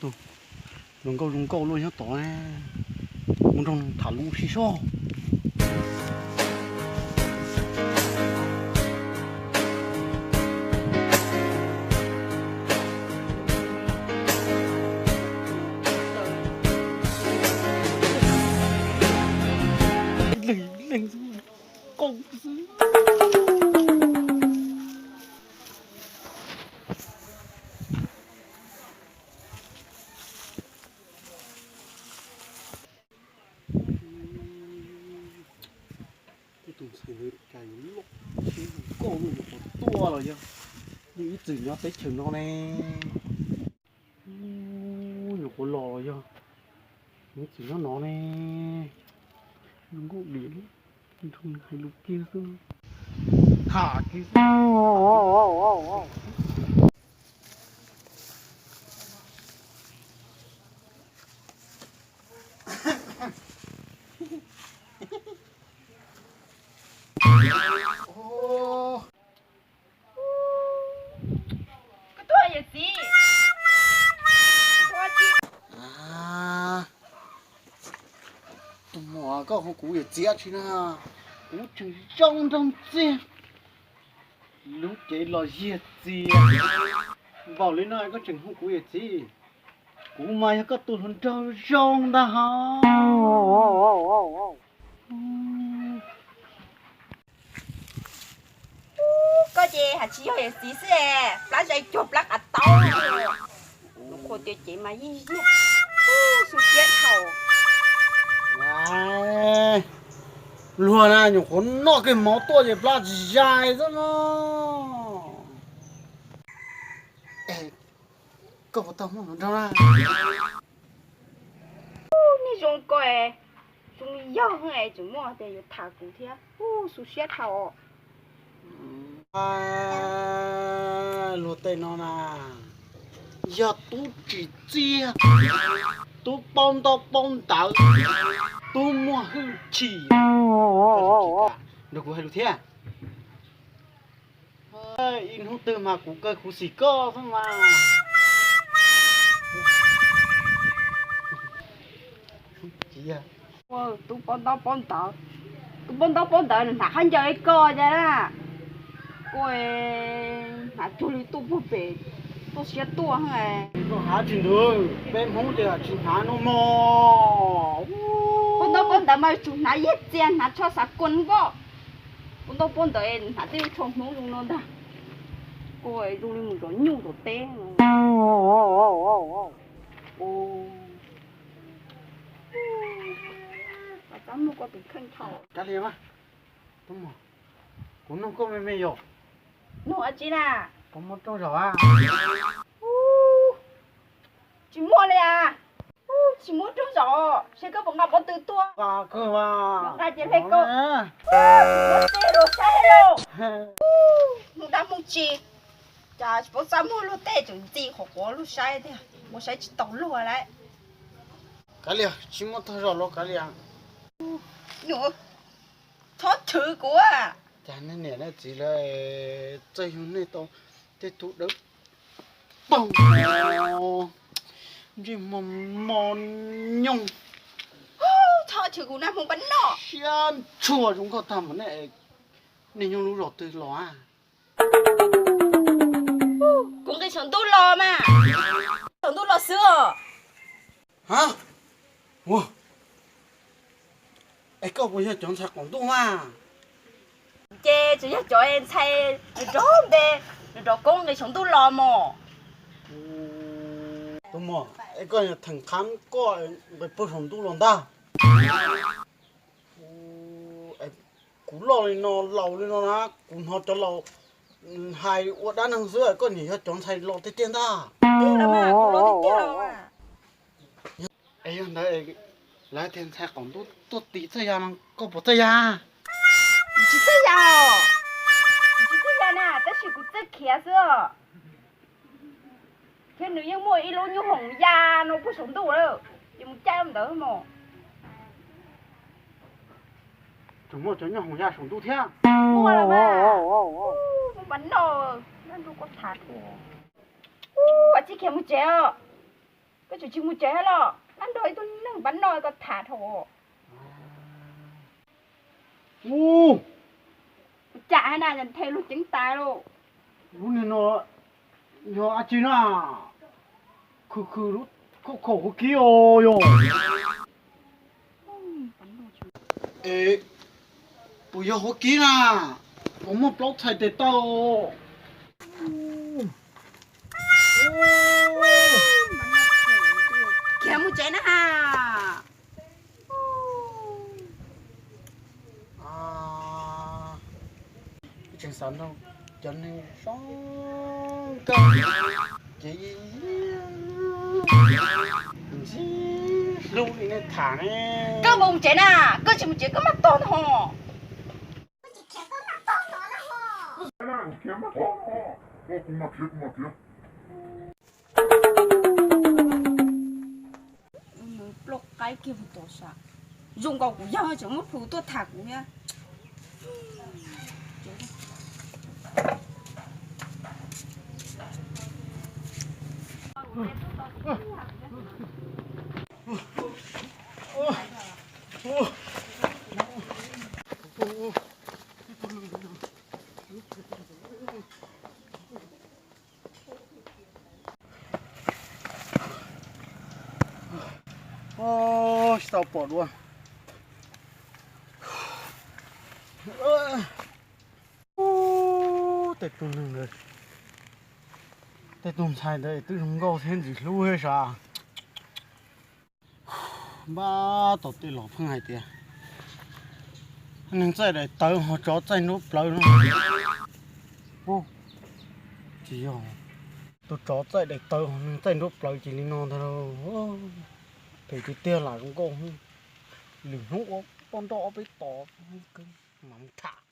Hluas nkauj zoo nkauj luaj nyob tod, mus nrog tham lus sib sob. Leej leej xwb, qau xwb. Tej tus ntxhais ntawd cas yuav loj thiab zoo nkauj luaj, yuav qhuav tuaj los yog, yeej ib txwm nyob teb chaws no ne. Ub, nyuam qhuav los los yog, ib txwm nyob no ne. Zoo nkauj diam, nrog hais lus kiag xwb, tham kiag xwb. Koj tuaj yawm txiv. Tus muam, koj hu kuv yawm txiv dab tsi na? Kuv tseem zoo nraug ntxiag, lub cev los yiag txias npaum li no koj tseem hu kuv yawm txiv? Kuv mas yog koj tus hluas nraug zoo ntag hos. Koj ces hais tsis yog yawm txiv xwb es, plab zais cuag plab qav taub. Nws qhuav tias cev mas yij yig, xu siab dhau. Luag na nyuam qhuav noj kiag mov tuaj ces plab zais xwb no. Koj puas tau muaj hluas nraug na? Nej zoo ko, zoo li yog es tseem muaj tias yuav tham kuv thiab, xu siab dhau. Luag tej no na, yog tub tsim txiaj, tub paub ntaub paub ntawv, tub muaj hwj chim. Nrog kuv hais lus thiab. Ib hnub twg mas kuv kawg kuv xim koj xwb mas. Tub paub ntaub paub ntawv, tub paub ntaub paub ntawv hnav khaub ncaws li koj cas na. Koj hnav cuag li tuaj puag pem, tuaj siab tuaj. Koj hnav tsis ntawd, peb Hmoob ces tsis hnav no mog. Paub ntaub paub ntawv mas tsuas hnav yej txias, hnav tsho xav kua npoj. Paub ntaub paub ntawv hnav tej tsho Hmoob zoo no ntag. Koj zoo li mus zov nyuj zov teb. Kav liam, kuv nug koj me me yom. Nug dab tsi na? Puas muaj rooj zaum a? Tsis muaj li as. Tsis muaj rooj zaum, seb koj puas nqa pob tw tuaj. Nqa ces hle koj. Muaj tej luag saib lauj. Hnub dab hnub tsi, cas tsis paub txaj muag luag tej, tseem ntxi qhov quav luag saib tiag, ua saib tsis taus luag lawm. Kav liam, tsis muaj tag zog los kav liam. Txhob chwv kuv. Cas nej niam nej txiv lawv txawj yug nej tau tej tub dawb paug, ntsej muag mos nyoos, txhob chwv kuv na Hmoob pab noj. Siab ntshua zoo nkauj tag npaum nej, nej nyob lub zos twg los a? Kuv nqis saum ntuj los mas. Saum ntuj los xwb os. Ha, es koj puas yog cov ntxhais qaum ntuj mas? Ces tseem yog cov ntxhais rov npe, rov koob nqis saum ntuj los mos. Tus muam, es koj niag theem qhab koj nqis puag saum ntuj los ntag. Kuv loj li no laus li no na, kuv hnov cov laus hais ua dab neeg xwb, koj niam yog cov ntxhais los tiag tiag ntag. Es yog ntawd lawv tias ntxhais qaum ntuj tuaj tis txawj ya no, koj puas txawj ya? Kuv tsis txawj ya os. Kuv tsis txawj ya na, tab sis kuv txawj khiav xwb os. Thiab nws yeej muaj ib lub nyuj hoom ya no puag saum ntuj lawm, ces mus caij ntawd mos. Tseem muaj cov nyuj hoom ya saum ntuj thiab. Muaj los mas. Mus pas noj, noj ntu koj tham. Ua txij khiav mus tsev os. Koj tseem tsis mus tsev los? Nab nrog ib tug neeg npab noj koj tham dhau. Ub, ua cas na, yog nthe luag ceev tas lauj. Lub niag no yog dab tsi na? Khwm khwm lub khoom huab kib os yog. Es puas yog huab kib na? Puas muaj plaub txhais tes taw? Khiav mus tsev na ha. Tseem xav nrog cov neeg zoo nkauj ces ntxim hlub li nej tham ne. Koj mus tsev na, koj tsis mus tsev koj maj tog no. Nws ploj qaib kiag puag tom sab. Zoo nkaus kuv yawg tseem muab plhus tuaj tham kuv thiab. Tsis tau pom dua. Tej tug neeg ntawd, tej tug ntxhais ntawd twb zoo nkauj thiab ntxim hlub thiab sav. Npaj tom tej los pheej hais tias neeg txaij daim tawv ho tsov txaij nruab plawv no. Tsis yog, tus tsov txaij daim tawv ho neeg txaij nruab plawv ces li no ntag lauj. Phem tiag tiag lam zoo nkauj, lwm hnub ua poj nroj ob peb tos mam tham.